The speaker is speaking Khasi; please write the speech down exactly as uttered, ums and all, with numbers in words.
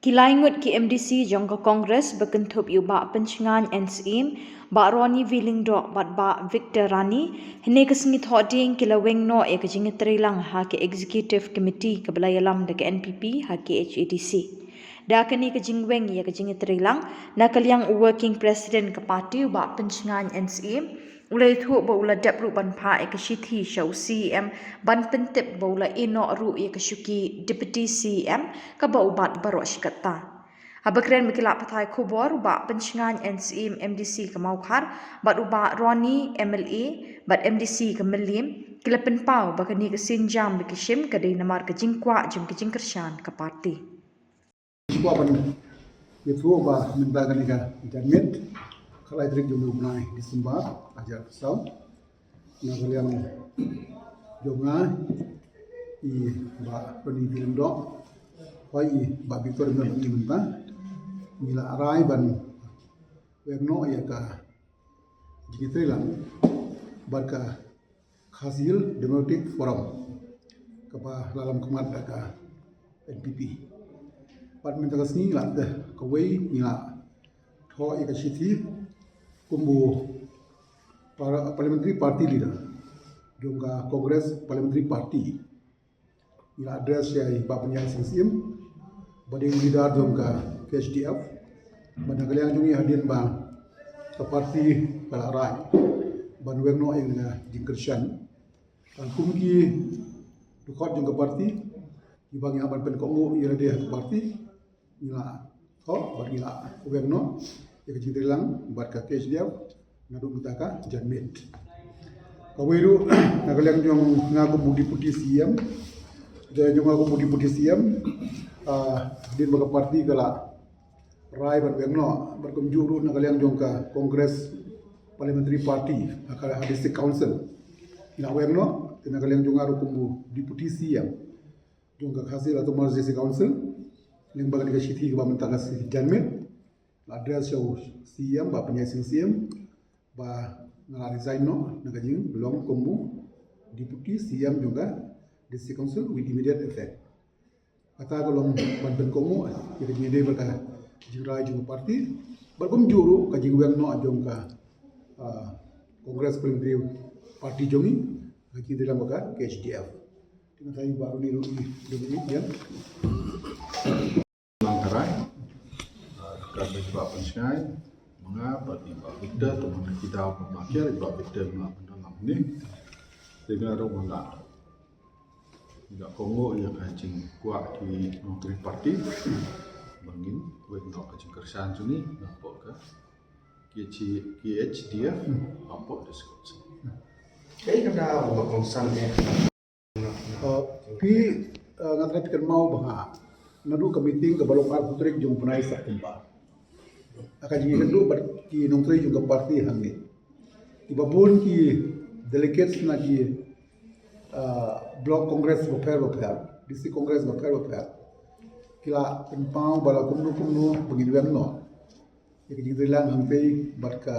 Ki lai ngut ki M D C jong ka Congress ba kynthup ïa u Bah Pynshngaiñ N Syiem, Bah Ronnie V Lyngdoh bad Bah Victor Rani, hynne ka sngi Thohdieng ki la weng noh ïa ka jingïatreilang ha ka Executive Committee kaba la ïalam da ka N P P ha K H A D C. Da kane ka jingweng ïa ka jingïatreilang, na ka liang u Working President ka party u Bah Pynshngaiñ N Syiem, u la ïathuh ba u la dep ruh ban phah ïa ka shithi sha u C E M ban pyntip ba u la ïehnoh ruh ïa ka shuki Deputy C E M kaba u bat baroh shi katta. Haba kren bad ki lad pathai khubor, u Bah Pynshngaiñ N Syiem M D C ka Mawkhar bad u Bah Ronnie M L A bad M D C ka Mylliem ki la pynpaw ba kane ka sienjam ba ki shim ka dei namar ka jingkwah jong ka jingkyrshan ka party. Shuwa ban ïathuh ba mynta kane ka janmiet, ka lai tarik jong u bnai December, hajar arphew saw. Na ka liang jong nga, i Bah Ronnie V Lyngdoh, hoi i Bah Victor Lyngdoh, ngi mynta ngi la rai ban weng noh ïa ka jingïatreilang bad ka Khasi Hills Democratic Forum, kaba la lam khmat da ka N P P. Bad mynta ka sngi la, eh, kawei ngi la thoh ïa ka shithi kum u par-, parliamentary party leader jong ka Congress Parliamentary Party. Ngi la address ïa i Bah Pynïaid Sing Syiem, ba dei u leader jong ka K H D F. Bad na ka liang jong ngi, hadien ba ka party ka la rai ban weng noh ïa ka jingkyrshan, kum ki dkhot jong ka party, kiba ngi hap ban pynkohnguh ïa lade ha ka party, ngi la thoh bad ngi la weng noh ïa ka jingïatreilang bad ka K H D F naduh mynta ka janmiet. Kawei ruh, na ka liang jong nga kum u Deputy C E M, ka jong nga kum u Deputy C E M, ah, hadien ba ka party ka la rai ban weng noh, bad kumjuh ruh na ka liang jong ka Congress Parliamentary Party ha ka District Council, ngi la weng noh. Te na ka liang jong nga ruh kum u Deputy C E M jong ka Khasi Hills Autonomous District Council, lyngba kane ka shithi kaba mynta ka sngi janmiet, la address sha u C E M Bah Pynïaid Sing Syiem ba nga la resign noh na ka jinglong kum u Deputy C E M jong ka District Council with immediate effect. Kata ka long ban pynkohnguh ïa ka jingïadei bad ka jingrai jong ka party, bad kumjuh ruh ka jingweng noh jong ka, ah, Congress Parliamentary Party jong ngi ha ka jingïadei lang bad ka K H D F. Te nga tharai ba ruh ngi ruh ngi dei ngi ïa nang tharai, ah, ka dei Bah Pynshngaiñ, ma nga bad i Bah Victor, te ma nga ki daw ba ma kiar i Bah Victor ma nga pyndonkam ni. Te nga ruh ma nga ngi la kohnguh ïa ka jingkwah ki nongtrei party ba ngin weng noh ka jingkyrshan jong ngi napoh ka K H, K H D F, hapoh District Council. Kaei kata ba kongsan eh? Uh, phi, uh, nga tharai phi kynmaw ba ha naduh ka meeting kaba long arphew tarik jong u bnai September, ha ka jingïakynduh bad ki nongtrei jong ka party hangne, kiba bun ki delegates na ki, uh, block congress bapher bapher, District Congress bapher bapher, ki la pynpaw ba la kumno kumno ba ngin weng noh ïa ka jingïatreilang hangtei bad ka